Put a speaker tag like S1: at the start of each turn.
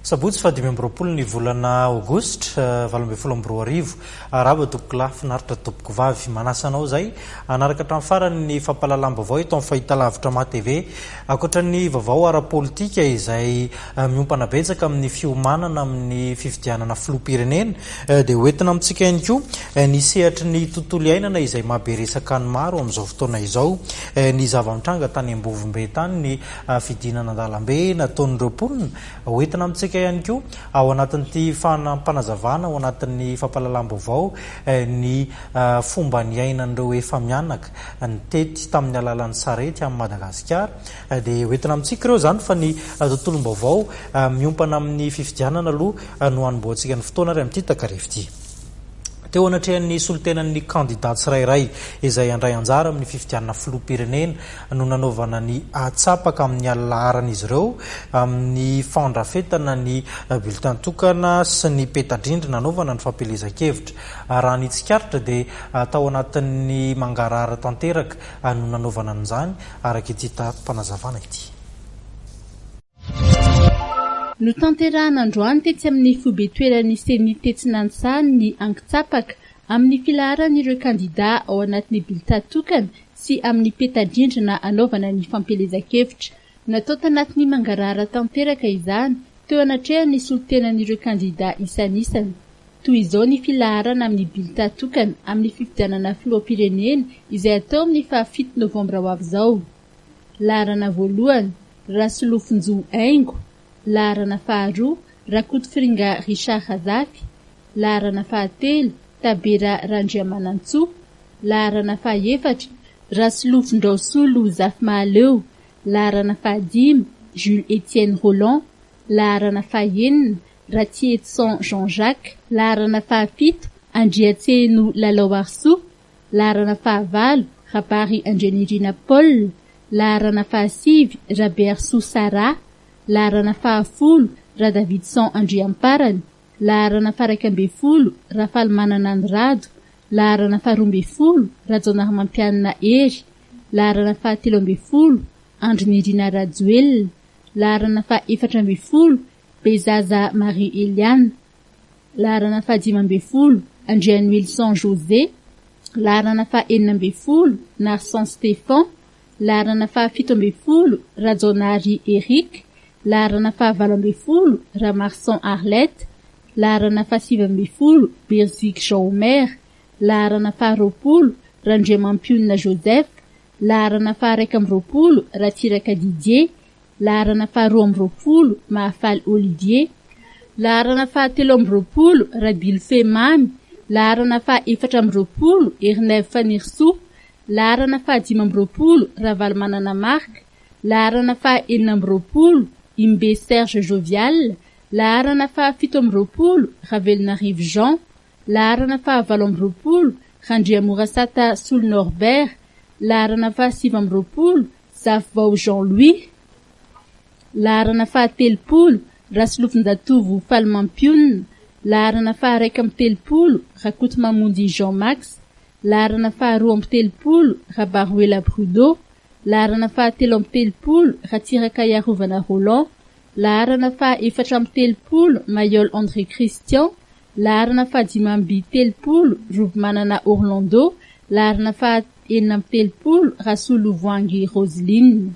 S1: Sabotsy faha 25 ny volana aogositra 2018. Arahaba tompokolahy, finaritra tompokovavy. Manasa anao izay hanaraka hatramin'ny farany ny fampahalalam-baovao eto amin'ny fahitalavitra Maha TV. Ankoatra ny vaovao ara-politika izay miompana betsaka amin'ny fiomanana amin'ny fifidianana filoham-pirenena dia hoentina amintsika ihany koa ny sehatry ny tontolo iainana izay maha be resaka ny maro amin'izao fotoana izao. Ny zava-nitranga tany Ambovombe tany, ny fidinana an-dalambe nataon'ireo mponina. Hoentina amintsika ihany koa ao anatin'ity fanampanazavana ao anatin'ny fampahalalam-baovao ny fomba niainan'ireo efa-mianaka nitety tamin'ny alalan'ny sarety amin'i Madagasikara. Dia hoentina amintsika ireo izany fa ny tontolom-baovao miompana amin'ny fifidianana aloha no hanombohantsika ny fotoana ary amin'ity takariva ity. Teo anatrehan'ny solontenan'ny kandidà tsirairay izay handray anjara amin'ny fifidianana filoham-pirenena no nanaovana ny atsapaka amin'ny laharan'izy ireo amin'ny fandrafetana ny bulletin tokana sy ny peta-drindrina hanaovana ny fampielezan-kevitra. Raha ny tsikaritra dia tao anatin'ny mangarahara tanteraka no nanaovana an'izany, araka ity tati-panazavana ity.
S2: Notanterahina androany tetsy amin'ny foibe toeran'ny Ceni tetsy Nanisany ny ankitsapaka amin'ny filaharan'ireo kandidà ao anatin'ny bulletin tokana sy amin'ny peta-drindrina hanaovana ny fampielezan-kevitra. Natao tanatin'ny mangarahara tanteraka izany teo anatrehan'ny solontenan'ireo kandidà isanisany. Toy izao ny filaharana amin'ny bulletin tokana amin'ny fifidianana filoham-pirenena izay hatao amin'ny fahafito novambra ho avy izao. Laharana voalohany, Rasolofonjo Haingo, laharana faharoa, Rakotofiringa Richard Razafy, laharana fahatelo, Tabera Randriamanantsoa, laharana fahefatra, Rasolofondraosolo Zafimahaleo, laharana fahadimy, Jules Etienne Rolland, laharana fahenina, Ratietson Jean Jacques, laharana fahafito, Andriatseheno Lalaoarisoa, Laharana fahavalo, Rabary Andrianirina Paul, laharana fahasivy, Rabearisoa Sarah, laharana fahafolo, Radavidson Andriamparany, laharana faha-11, Rafalimanana Ny Rado, laharana faha-12, Rajaonarimampianina Hery, laharana faha-13, Andry Nirina Rajoelina, laharana faha-14, Bezaza Marie Eliana. Laharana faha-15, Andrianoelison José, laharana faha-16, Narson Stéphan, laharana faha-17, Rajaonary Eric, laharana faha-18, Ramarson Arlette, laharana faha-19, Beriziky Jean Omer, laharana faha-20, Randriamampionona Joseph, laharana faha-21, Ratsiraka Didier, Laharana faha-22, Mahafaly Olivier. Laharana faha-23, Rabilofe Mamy. Laharana faha-24, Herinaivo Fanirisoa. Laharana faha-25, Ravalomanana Marc. Laharana faha-26, Imbe Serge Jovial. Laharana faha-27, Ravelonarivo Jean. Laharana faha-28, Randriamorasata Solo Norbert. Laharana faha-29, Zafivao Jean Louis, laharana faha-30, Rasolofonjatovo Falimampionona, laharana faha-31, Rakotomamonjy Jean Max, laharana faha-32, Rabaroela Bruno, laharana faha-33, Ratsiraka Iarovana Roland, laharana faha-34, Mailhol André Christian, laharana faha-35, Robimanana Orlando, laharana faha-36, Rasolovoahangy Roseline.